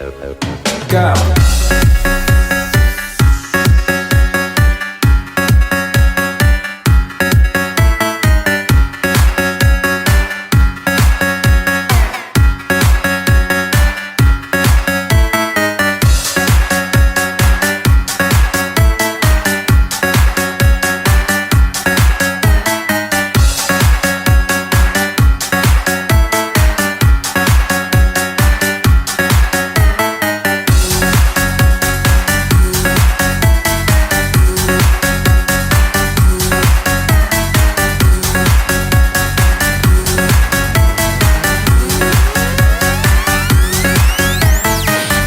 Go.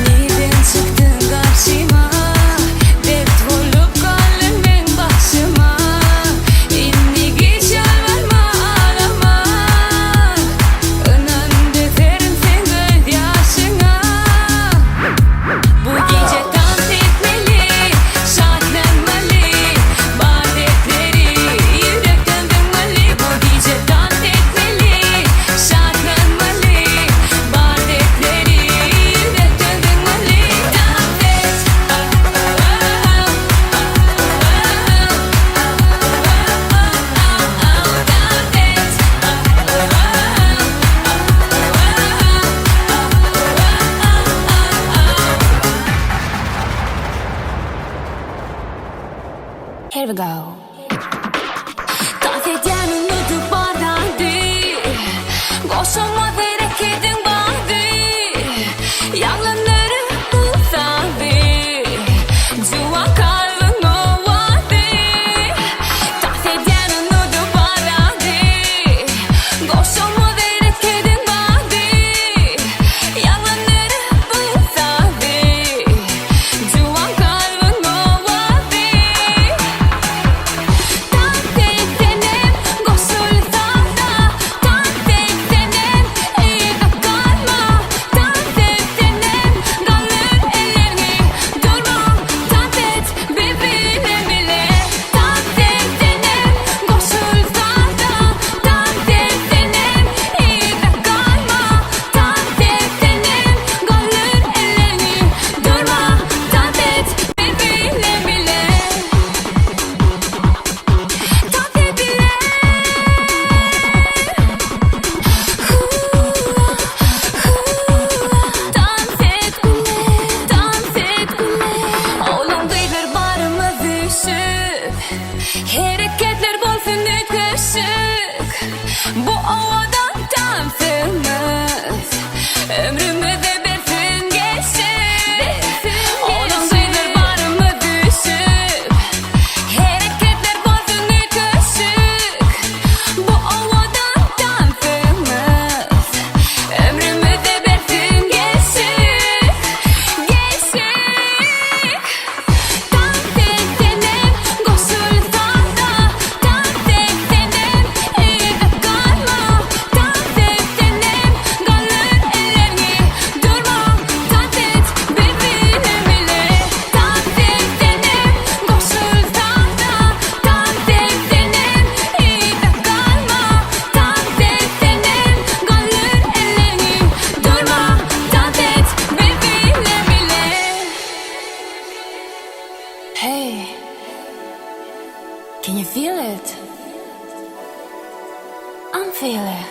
Nirden çykdyň garşyma Dert bolup galdyň meň başyma Indi geç ýalbarma alama Ynan dökerin seň gözýaşyňa Bu gije tans etmeli Şatlanmaly Bar dertleri ýürekden zyňmaly Bu gije tans etmeli Şatlanmaly Bar dertleri ýürekden zyňmaly Dans et Dans et Here we go. Dans edýän unudyp bar zady Goşulmaz herekediň bady Ýaňlandyryp bu sazy Juwan kalbyň owazy Dans edýän unudyp bar zady Goşulmaz herekediň bady Ýaňlandyryp bu sazy Juwan kalbyň owazy Dans etsenem goşul saza Dans etsenem yza galma Dans etsenem galdyr ellerňi Durma dans et biz bile bile Dans etsenem goşul saza Dans etsenem yza galma Dans etsenem galdyr ellerňi Durma dans et biz bile bile Dans et bile Dans et bile, dans et bile Oglan-gyzlar barymyz üýşüp Hereketler bolsun üýtgeşik Bu owadan tansymyz Ömrümize bersin gelşik Oglan-gyzlar barymyz üýşüp Hereketler bolsun üýtgeşik Bu owadan tansymyz Ömrümize bersin gelşik Gelşik Dans etsenem goşul saza Dans etsenem yza galma Dans etsenem galdyr ellerňi Durma dans et biz bile bile Dans etsenem goşul saza Dans etsenem yza galma Dans etsenem galdyr ellerňi Durma dans et biz bile bile Hey, can you feel it? I'm feeling.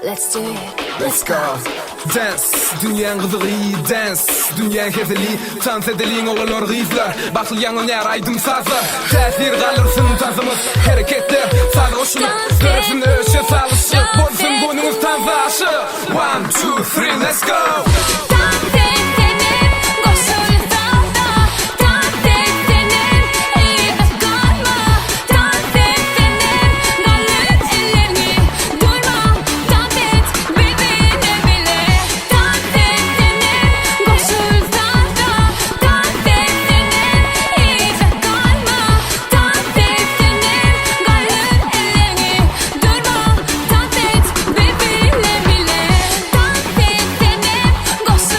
Let's do it. Let's go. Dance, dünýäň gyzygy dance, dünýäň hezili Tans edeliň oglanlar gyzlar Bagtly ýaňlanýar aýdym sazlar Täsir galdyrsyn tansymyz Hereketler saz goşulyp Döresin öşe salyşyp Bolsun göwnüňiz tansa aşyk One, two, three, let's go! Dans etsenem goşul saza Dans etsenem yza galma Dans etsenem galdyr ellerňi Durma dans et biz bile bile Dans etsenem goşul saza Dans etsenem yza galma Dans etsenem galdyr ellerňi Durma dans et biz bile bile Dans etsenem goşul.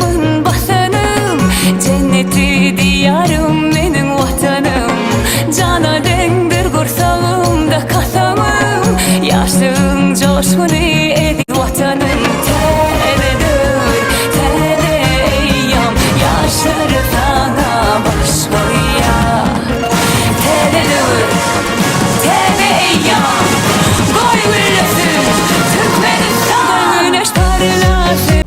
Gadamyn basanym, Jenneti diýarym meniň Watanym. Jana deňdir gursagymda kasamym, Ýaşlygyň joşguny eziz Watanym. Täze döwür, täze eýýam, Ýaşlar saňa baş goýýar. Täze döwür, täze eýýam, Goý güllesin Türkmenistan! Goý güneş parlasyn!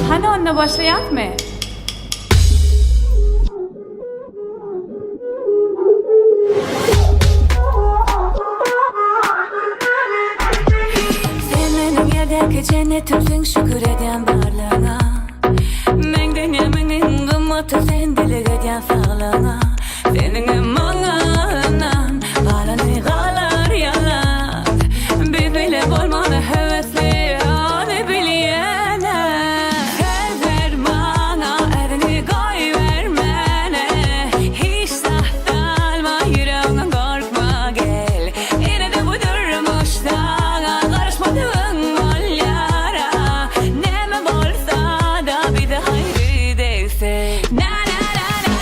Hany onda başlaýasmy? Sen meniň ýerdäki jennetimsiň şükür edýän barlygyňa Meň dünýämiň iň gymmaty sen dileg edýän saglygyňa Seniňem maňa ynan galany galar ýalan Biz bile bolmana höwesli ony bilýäne Söz ber maňa özüňi goýbermäne Hiç zat alma ýüregiňe gorkma gel Ine-de bu durmuş saňa garaşmadygyň bolýara Näme bolsa-da bize haýry degsin Na-na-na-na.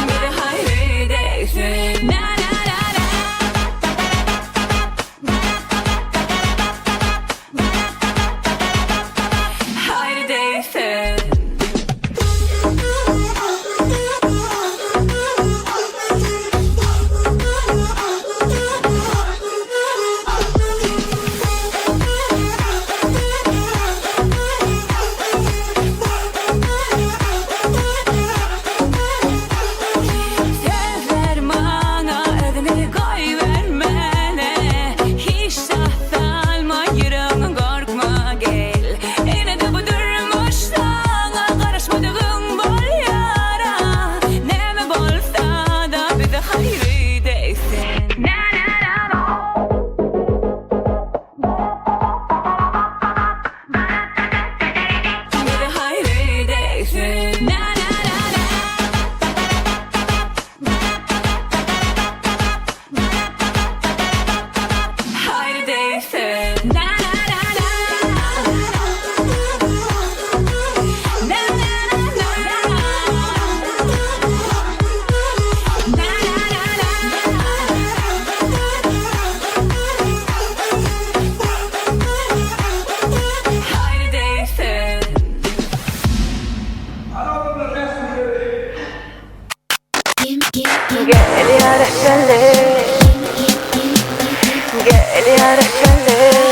Bize haýry degsin Na-na-na-na. Haýry degsin. Söz ber maňa özüňi goýbermäne Hiç zat salma ýüregiňe gorkma gel Ine-de bu durmuş saňa garaşmadygyň bolýara Näme bolsa-da bize haýry degsin Bize haýry degsin Haýry degsin Haýry degsin. Gel ýaraşaly Gel ýaraşaly.